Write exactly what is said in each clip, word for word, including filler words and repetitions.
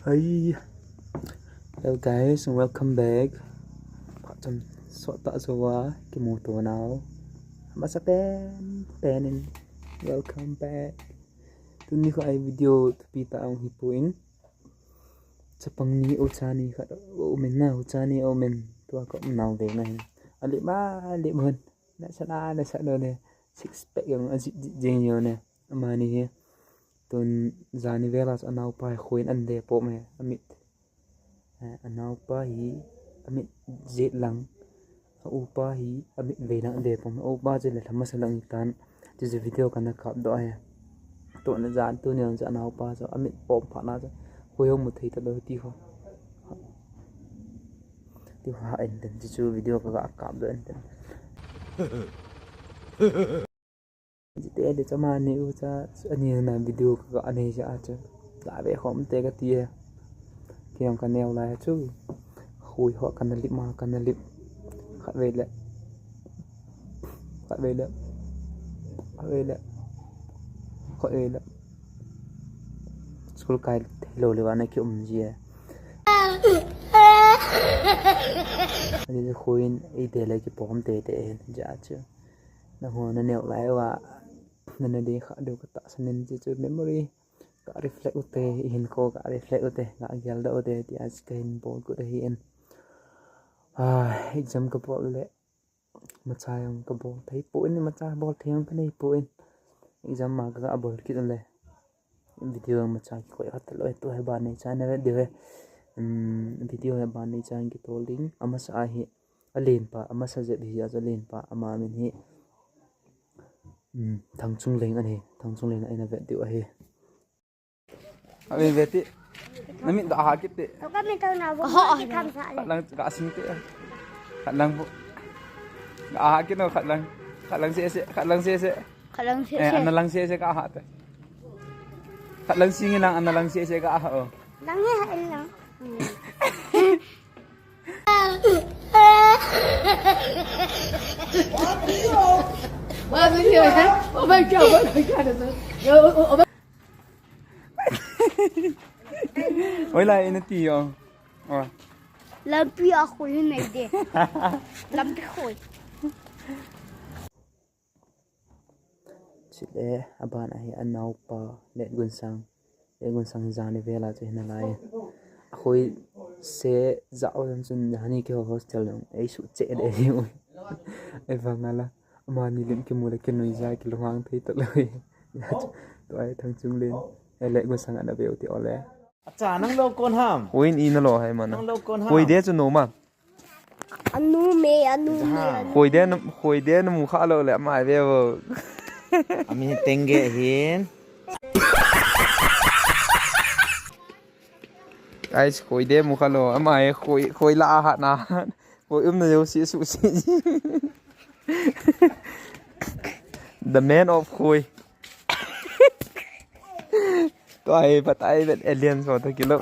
Hi. Hello guys, welcome back. Phat chom sot tah jou a kimu to nau. Amasa pen pen in welcome back. Tuni kho a video thupi tah ahung hi poi. Chapang ni, ucha ni khat aumin na, ucha ni aumin. Tua ka um nau ve na hin. Alip ma, alip hon. Nasat na, nasat na ne. Six pack jong ajih jih jing jong ne. Amani hi. Tun jani vel a chu anaopa hi khuin an de pom e. Amit. Eh, anaopa hi amit jet lang. A upa hi amit vei lang de pom. A upa chu le lha masa lang tan. Chu chu video kana kap doh e. Tun jan tuni jong chu anaopa chu amit pom phat na chu. Khui hung mu thei talou ti kho. Ti kho ha en ten chu chu video ka ga kap doh en ten. Jite de chama ni ucha ani na video ka ga nei ja chu. La ve khom te ka ti e. Kiyang ka neo lai chu. Khui ho kana lip ma kana lip. Khat ve le. Khat ve le. Khat ve le. Khat ve le. School kai thei lou le va na ki um ji e. Ani khuin ei de le ki pom te te en ja chu. Na ho na neo lai va. Na na de kha de ka ta sanin ji chu memory. Ka reflect u te, i hin ko ka reflect u te, ka gel doh u te, ti a ka hin bol kut ahi in. Ah, exam ka bol le. Macha jong ka bol thei poi, macha bol thei jong ka nei poi. Exam ma ka ga bol kit le. Video macha ki koi khat lou, tu hi ban nei chan na ve diu he. Um, video hi ban nei chan ki tol ding. Amasa hi. Alen pa, amasa jep hi a alen pa, ama min hi. Um, Thangchungleng ahi. Thangchungleng a ina ve diu ahi. Ave ve ti. Na mit ga ha kit ti. Ka mit na vo. Ka ha ki kham sa le. Khat lang ga sing ti. Khat lang bu. Ga ha kit no khat lang. Khat lang se se. Khat lang se se. Khat lang se se. Eh, ana lang se se ga ha te. Khat lang sing lang, ana lang se se ga ha o. Lang he ha lang. Oh my God, oh my God. Oi la, ina ti yo. Oh. Lampi a khoi nei de. Lampi khoi. Chule, aban ahi anaopa, Letgunsang. Letgunsang jani vela chu hina lai. Akhoi se ja o jong chun hani ki ho hostel jong. Ei su che de hi ui. Ei vang ala. Amani lim ki mu le ki nui ja ki lunghang thei ta loi. Tua hi Thangchungleng. Ei Letgunsang ana veu ti ole. Acha, nang lo kon ham? Ui, ina lo hai mana. Nang lo kon ham? Ui, de chu no ma. Anu me, anu me, anu. Khoi de na, khoi de na mu kha lo le, mai ve vo. Ami tenge hin. Guys, khoi de mu kha lo, amai khoi, khoi la ha na. Khoi um na yo si su si. The man of khoi. Tua hi patai vet alien so to kilo.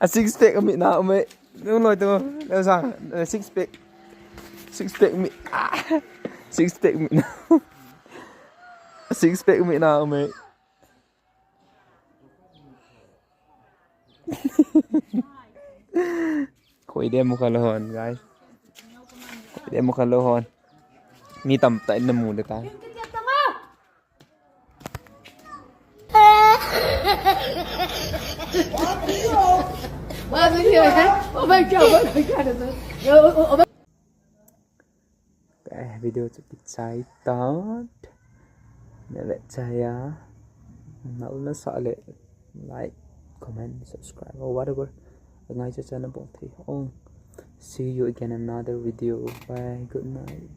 A six pack ami na ume. Nung loi to, loi sa, six pack. Six pack mi. Ah. Six pack mi na. Six pack mi na ume. Khoi de mu kha lo hon, guys. Khoi de mu kha lo hon. Mi tamtah in na mu le ta. Oh my God, oh my God. Eh, video chu kichai tan. Na ve chai a. Na ul na sa le like, comment, subscribe or whatever. Ngai cha cha na bol thei ong. See you again another video. Bye. Good night.